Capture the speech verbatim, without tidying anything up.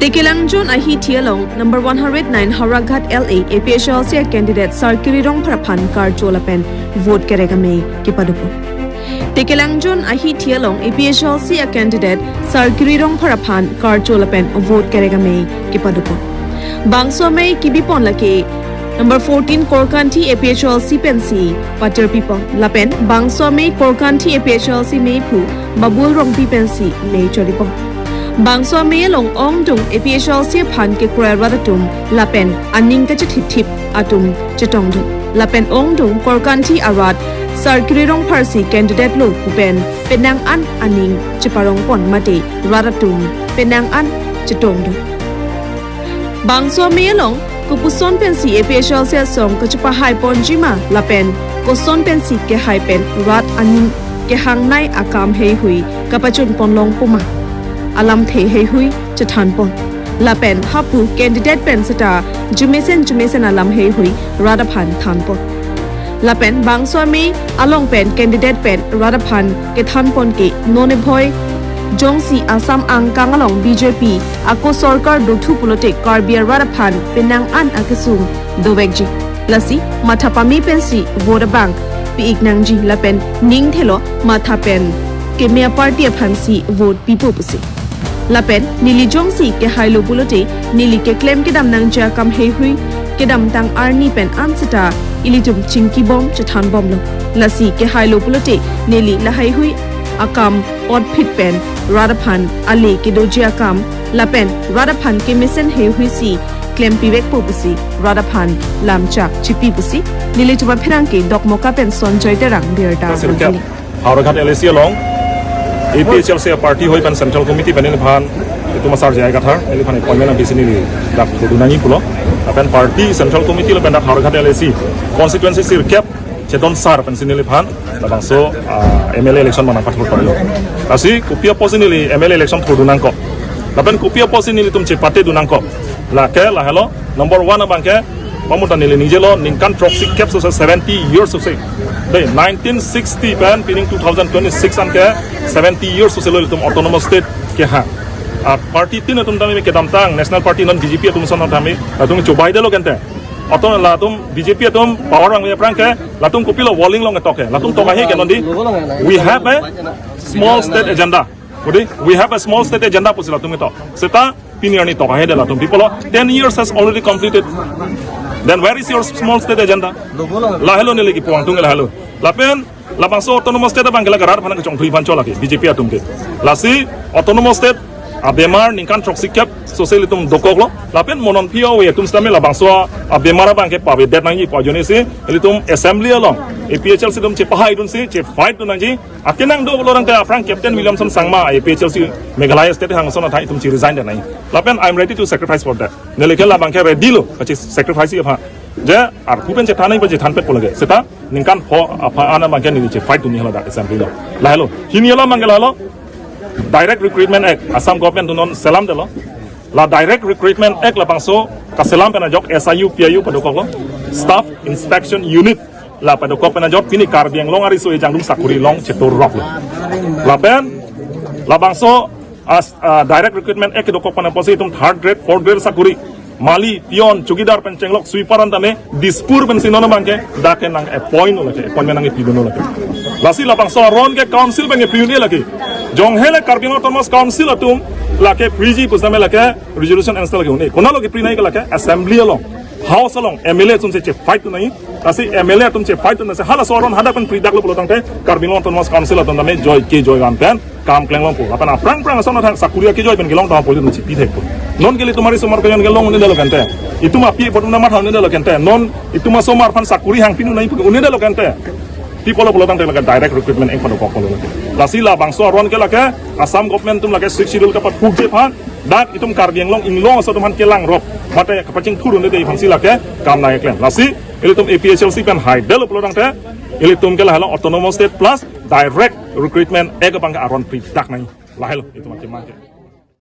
Tekelangjun ahithi along number one hundred nine Howraghat L A A P H L C a candidate Sarkiri Rongphar aphan karcho lapen vote kerek amei kepadopo. Tekelangjun ahithi along A P H L C a candidate Sarkiri Rongphar aphan karcho lapen vote kerek amei kepadopo. Bangso amei kebipon lake number fourteen Korkanthi A P H L C pensi patir pipon lapen bangso amei Korkanthi A P H L C meiphu Babul Rongpi pensi mei choripon. Bangso amei along ongdung A P H L C aphan kekroi arat atum lapen aning kachethipthip atum chetongdun. Lapen ongdung Korkanthi arat Sarkiri Rongphar si candidate lo pu pen penang an aning cheparongpon mate rat atum penang an chetongdun. Bangso amei along kopuson pensi A P H L C asong kachepahaiponji ma lapen koson pensi kehai pen rat aning kehangnei akam heihui kapachunpon longpo ma alamthe heihui chethanpon. Lapen hapu candidate pen seta jumesen jumesen alam heihui rat aphan thanpon. Lapen bangso amei along pen candidate pen rat aphan kethanpon ke non ebhoi jongsi Assam angkang along B J P ako sorkar dothu pulote Karbi arat aphan penang an akesung dovekji. Lasi matha pame pensi vote abang pi-ik nangji lapen ning thelo matha pen keme aparty aphansi vote pipo pusi. Lapen neli jongsi kehailo pulote neli keklem kedam nangji akam heihui kedamtang arni pen an seta ilitum chingkibom chethanbomlo. Lasi kehailo pulote neli laheihui akam otphit pen rat aphan ale kedoji akam lapen rat aphan kemesen heihui si klempivekpo pusi rat aphan lamchak chipi pusi nelitum apherangke Dokmoka pen Sonjoy Terang birta Sirkep. Bangkali. Howraghat L A C along A P H L C party hoi pen Central Committee pen neliphan itum asar J I Kathar neliphan appointment abisi neli dak thurdun nangji pulo. Lapen party Central Committee lapen dak Howraghat L A C constituency sirkep Chetan sar pensi neliphan labangso, ah, M L A election manang pathur parlo. Lasi kopi apotsi neli M L A election thurdun nangkok lapen kopi apotsi nelitum chepatedun nangkok. Lake lahelo number one abangke pamuta neli nijelo ningkan throksi kep sose seventy years sose. Dei nineteen sixty pen pining two thousand twenty-six anke seventy years sose lo ilitum autonomous state kehang. Ah, party tin atum tame kedamtang National Party non B J P atum ason tame latum chobai delo kente. Atum latum B J P atum power vangve aphrang ke latum kopilo walling long tok ke. Latum tok ahe ke non dei. We have a small state agenda. Budi, we have a small state agenda pusi latum ketok. Seta pini arni tok ahe de latum. People, ten years has already completed. Then where is your small state agenda? Lahelo neli kipu angtung lahelo. Lapen labangso autonomous state abangke la garar phana kechongthri phan chola ke B J P atum ke. Lasi autonomous state abemar ningkan throksi kep sose ilitum dokoklo. Lapen mo non P O A atum sitame labangso abemar abangke pavedet nangji pu ajoine si ilitum assembly along A P H L C atum chepahaidun si chefight dun nangji. Akenang do pulo tangte aphrang Captain Williamson Sangma A P H L C Meghalaya state hangson athai itum chi resign de nai. Lapen I am ready to sacrifice for that. Neli ke labangke ready lo kachi sacrifice apha. Je arpu pen chethan nai pen chethanpet pulo ke. Seta ningkan pho apha an abangke neli chefight dunji hala dak assembly lo. Lahelo. Hini hala abangke lahelo. Direct Recruitment Act Assam government atum non selam delo. La Direct Recruitment Act labangso kaselam pen ajok S I U, P I U padokoklo. Staff Inspection Unit la padokok pen ajok pini Karbi Anglong ariso ejang dum sakuri long chetur roklo. Lapen labangso as, ah, Direct Recruitment Act dokok pen apotsi itum third grade, fourth grade sakuri, mali, peon, chowkidar pen chenglok sweeper an tame Dispur pensi non abangke dak ke nang appoint lo lake, appointment nangpidun lo lake. Lasi labangso aron ke council pen ke pidunde lake. Jong hele Karbi Anglong Autonomous Council atum lake priji pusitame lake resolution answer lake un-e. Konatlo kepri nai ke lake assembly along, house along, M L A atum si chefight nai. Lasi M L A atum chefight nai si halaso aron hadak pen pridak lo pulo tangte Karbi Anglong Autonomous Council atum tame joi ke joi van pen kam kleng longpo. Lapen aphrang phrang ason athang sakuri akejoi pen kelong tangpo itum chipithekpo. Non ke ilitum arisomar ke jon kelong un-edetlo kente. Itum api apot un-e matha un-edetlo kente. Non itum asomar aphan sakuri hangpidun nai pu un-edetlo kente. Pi pulo pulo tangte lake Direct Recruitment Act padokoklo lake. Lasi labangso aron ke lake Assam government atum lake Sixth Schedule kapathukji aphan dak itum Karbi Anglong inglong aso atum aphan kelang rok mate kapachingthur un-e aphansi lake kam nangkeklem. Lasi ilitum A P H L C pen haidetlo pulo tangte ilitum ke lahelo Autonomous State plus Direct Recruitment Act abangke aron pridak nai. Lahelo itum akemang ke.